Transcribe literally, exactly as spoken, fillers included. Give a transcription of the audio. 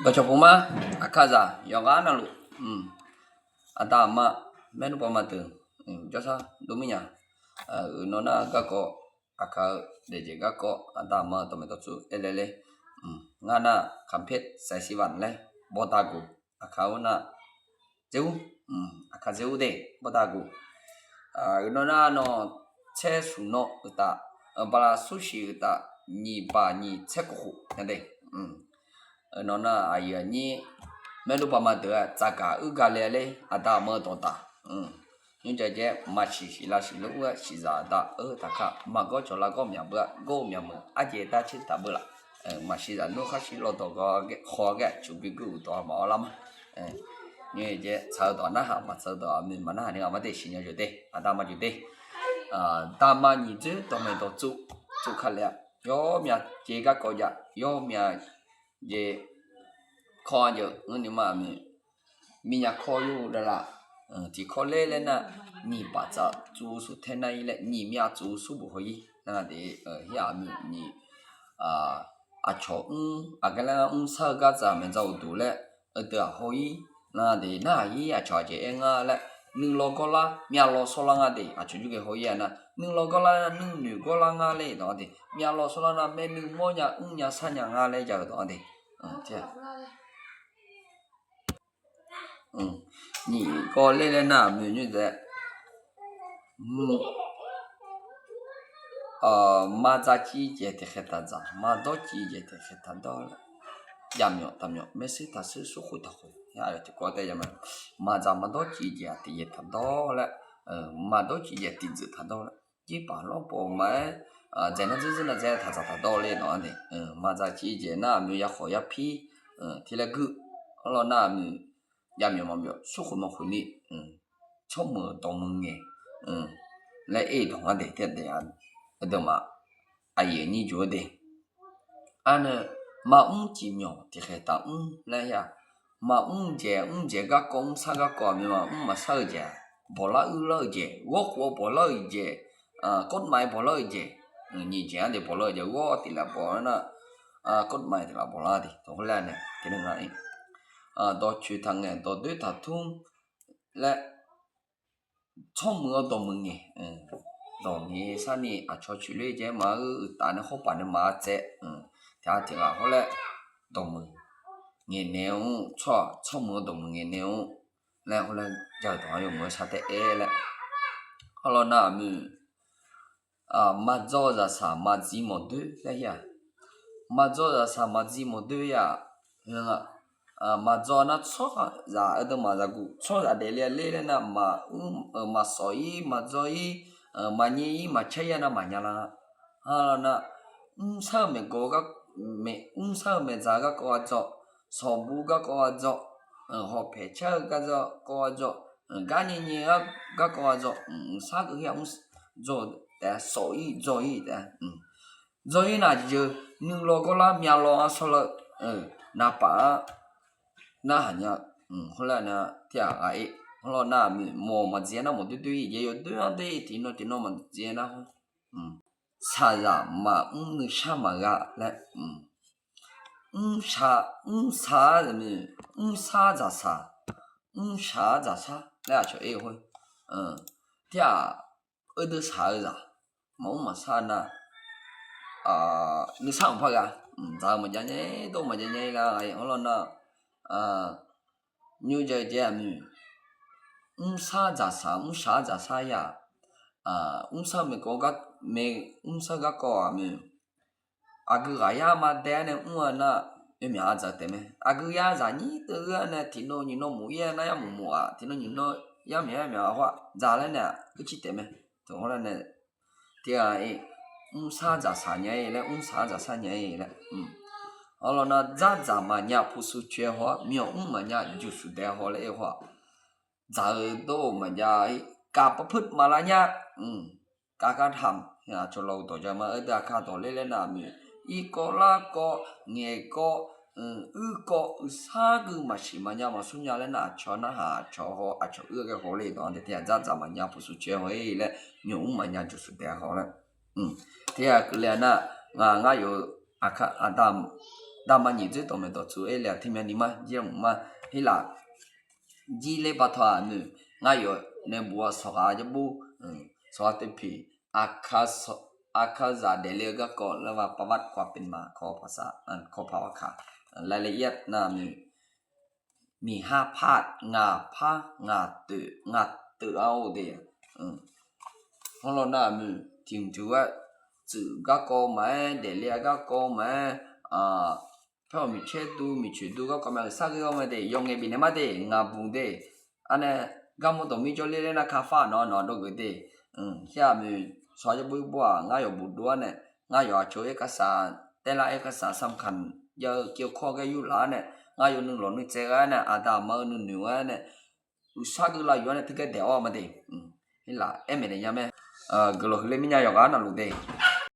Dawqcawq puq ma, aqkaqzaq yawqghaq navluf, aqda aqma, maernmr pawqma deuq, jawrsar dov mirnya, uiqnan nar garkawv, aqkaq-eu daefjeq garkawv, aqda aqma-eu dawqmaeq dawqtsov aerlae ler, ngar nar คำเพชร แสงสีหวาน laer, บอตากู aqkaq-eu nar, dzer ur, aqkaq dzer ur de, บอตากู. Uiqnan nar nawr, tser shuq nawr uqtaf, bala surshiq uqtaf, nyiq baq nyiq tser khof khof nya de. Uiqnan nar aqyuif aqnyir, maernmr pawqma deuq-aq tsafgaq uir ga le ler, aqda aqma-eu dawqdaq, nymr jaejae maqsiq siq lavsiq lof ur-aer siqzaq aqda-eu taqkaq maqgawr cawq lavgawr myaq beu-a, gawr-eu myaq meuq arjeq dar tser taq beu laf. Maqsiq zaq nmr khar shir lawdawq gawr-a ghae, haw-a ghae cuqbi guir uqdawq-a maqawr lar ma. Nymr jaejae tsaq-eu dawq narhaq, maqtsaq-eu dawq aqmui maqnarhaq ni ghaq mar de siqnya jeuq de, aqda aqma jeuq de. Daqma nyiq dzoer dawqmaeq dawqtsov, tsov ka le-a, yawmyav jeq garkawv jav, yawmyav jeq kawr-a jeuq ngar ni ma aqmui, miqnya kawr yur-eu lavlav, tiqkawv ler laer nar, nyiq baq tsaf tsov-eu sur taer nar-ir laer, nyiq myav tsov-eu sur bof haw-ir nar de, her-aq aqmui nyiq, aqcawq mr aqgar laer ngar mrshar-eu gar tsaf maeqdzaq uqduq laer, heudeuq-aq haw-ir nar de, narhaq-ir aqcawq aqjeq aer ngar laer, nuilaw gawrlar myavlaw sawrlar ngar de, aqcawq jur ghae haw-ir-a nar, nuilaw gawrlar nar nuinoeq gawrlar ngar laer dawq-a de, myavlaw sawrlar nar maernmr mawrnya mrnya sarnya ngar laer ja-eu dawq-a de. Nyiq kawv ler laer nar aqmui nymr dae, maqdzaq civ jaeq tiqkhaeq taqdzaq, maqdawr civ jaeq tiqkhaeq taqdawr laer, javmyawf taqmyawf, maershuir taqshuir, surkhof taqkhof, tiqkawv tae ya ma. Maqdzaq maqdawr civ jaeq-aq tiqjaeq taqdawr laer, maqdawr civ jaeq tiqdzeuq taqdawr laer, jirbaq lawrbawq ma-aer, dzaeq nar dzurzur nar dzaeq taqdzaq taqdawr ler dawq-a de. Maqdzaq civ jaeq nar aqmui yakhawf yarpir, tiq laer guir, arlawr nar aqmui javmyawf maqmyawf, surkhof maqkhof ni, tsawrmeuq-eu dawqmeuq ngaeq laer aer-eu dawq ngar de, tiq daef-a, aqduimaf aqyuif aqnyir jov-aer de. Arnae, maqmr cif myawq tiqkhaeq taqmr laer-a, maqmr jaeq mr jaeq garkawv mrshar garkawv aqmui maqmr maqshar-eu jeq, bawqlar uirlar-eu jeq, ghawrkhof-eu bawqlar-eu jeq, kawrmaf-aer bawqlar-eu jeq, nyiq jeq-anr de bawqlar-eu jeq, ghawr tiq laf bawq-aer nar, kawrmaf tiq laf bawqlar de, tawq khoerlar nae tiq nar nga-ir, dawqcoeq taqngaeq dawqdoer taqtmr laer, tsawrmeuq-eu dawqmeuq ngaeq, dawq ngaeq sharni aqcawq coeqler jae-aer maqngeur, uqtaf nae khawrpaf nae maqtsaev, tiq ghaq tiq ghaq hawr laer, dawqmeuq ngaeqnaeq-anr tsawrhaq tsawrmeuq-eu dawqmeuq ngaeqnaeq-anr laer hawr laer ja-eu dawq-anr yawmuiq-aer shar taef-aer laer, arlawr nar aqmui, maqdzaw zaqsaq maqdziq mawqdoer laer-a, maqdzaw zaqsaq maqdziq mawqdoer-a, maqdzaw nar tsawrhaqzaq-eu deuq maqzaqguq tsawrhaqzaq daefle-a ler laer nar, maqmr-euq maqsawf-ir maqdzaw-ir, maqnyae-ir maqcaer-ir-a nar maqnya lar-a. Arlawr nar, mrshar-eu maeqgawv, mrshar-eu maeqdzaq garkawv ghaq dzaw, sanqbof garkawv ghaq dzaw, hawpaeq caer-eu gar dzaw kawv ghaq dzaw, gar nyae nyae-eu garkawv ghaq dzaw, mqsar keuv-ir-a, mr dzaw taef-a, sawf-ir dzaw-ir taef-a, dzaw-ir nar jeq, nuilaw gawrlar myavlaw-anr shawrlar-eu, navpaf-anr narhaq nya, khoerlar nar tiq ghaq ghaq-ir, arlawr nar aqmui mawq maqdziq-aer nar mawqdoer doer-ir, jeq yawdoer-anr doer-ir, tiqnan tiqnan maqdziq-aer nar hawr, shaqzaq maqmr nuishar maqgha laer, mrshaq, mrshaq-ar zaqmir, mrshaq-ar dzaqshaq, mrshaq-ar dzaqshar laer aqcawq-ir khoer, tiq ghaq, heudeuq shaq-eu zaq maqmr maqshar nar, nuishar maqpar gha, dzaq-eu maqjav nya-ir, dawr maqjav nya-ir lar-a, arlawr nar, nymr jaev jaev-aq mr, mrshaq-ar dzaqshaq, mrshaq-ar dzaqshar-ir-aq, mrshaq maeqkawv gar, mae, mrshaq garkawv-aq mr, aqgeu ghaq yar maqdae-ar nae mr-a nar, yawmyaq-a dzaq taef mae. Aqgeu yar zaqnyir teuv-ar nae tiqnan nyiqnan mq-ir-a nar yarmq mq-aq, tiqnan nyiqnan yarmyaq yarmyaq-a hawr-aq dzaq laer nae-aq uicuiv taef mae. Teuhawr lar nae tiq ghaq-ir, mrshaq-ar dzaqshaq nya-ir laer, mrshaq-ar dzaqshar nya-ir laer, arlawr nar dzardzaq maqnya pusu coer haw-ar, myawq mr maqnya juqshuq dae haw laer-ir haw-aq, dzaq-eu dawr-eu maqjav-ir, kaq paqpeu maqlav nya, kaq gar taq, aqcawq lawq-eu dawq ja ma, heudeuq aqkar dawq ler laer nar aqmir, irkawv larkawv ngaeqkawv, uirkawv uiqshar gui maqsiq maqnya maqsur nya laer nar aqcawq narhaq aqcawq haw aqcawq uir ghae haw le dawq-anr dae tiq ghaq dzardzaq maqnya pusu coer haw-ir laer, myawq mr maqnya juqshuq dae haw laer, tiq ghaq keuvle-a nar, ngar ngar yawf-eu aqkar aqda dama nyiq dzoer dawqmaeq dawqtsuif-aer le-aq, tiqmyani ma jir laf mq ma. Hirlaf, jir ler pav tawq-aq noeq, ngar yawf nae buq-a sawqghaq yabur, sawqghaq teupiq, aqkaqzaq daefle-eu garkawv lar-a, ประวัติความเป็นมา คอภาษา คอภาษา คา รายละเอียด navmaqtser, miqha par ngaq par ngaq teuf ngaq teuf-a-or de. Hawrlaw navmaqtser tiq hmq tiq ghae, tsuif garkawv maqaer, daefle-a garkawv maqaer, paer-awq miqcaer dur miqcoeq dur garkawv mae, sar ghae-awr mae de, yawf ngaeq bifnaeq ma de, ngaq buq de. Arnae, garmawr dawq mir jawrler laer nar kafar nawq nawq dawrgeuf de. Sharmq sawqha yawbur bur-aq, ngar yawf buq dov-ar nae, ngar yawf aqcawq-aer เอกสาร taerlar-aer เอกสารสำคัญ jav-eu keuvkawr ghae yurlaf-ar nae, ngar yawf nuilawq nuitsaev ghae-ar nae, aqda aqma-eu nuinoeq ghae-ar nae, uqsar geuv lav yuf-ar nae teugar daeq-awr ma de. Hirlaf aer maeqnaeq nya mae. Guiqlanq huiqler mirnya yawqghaq navluf de.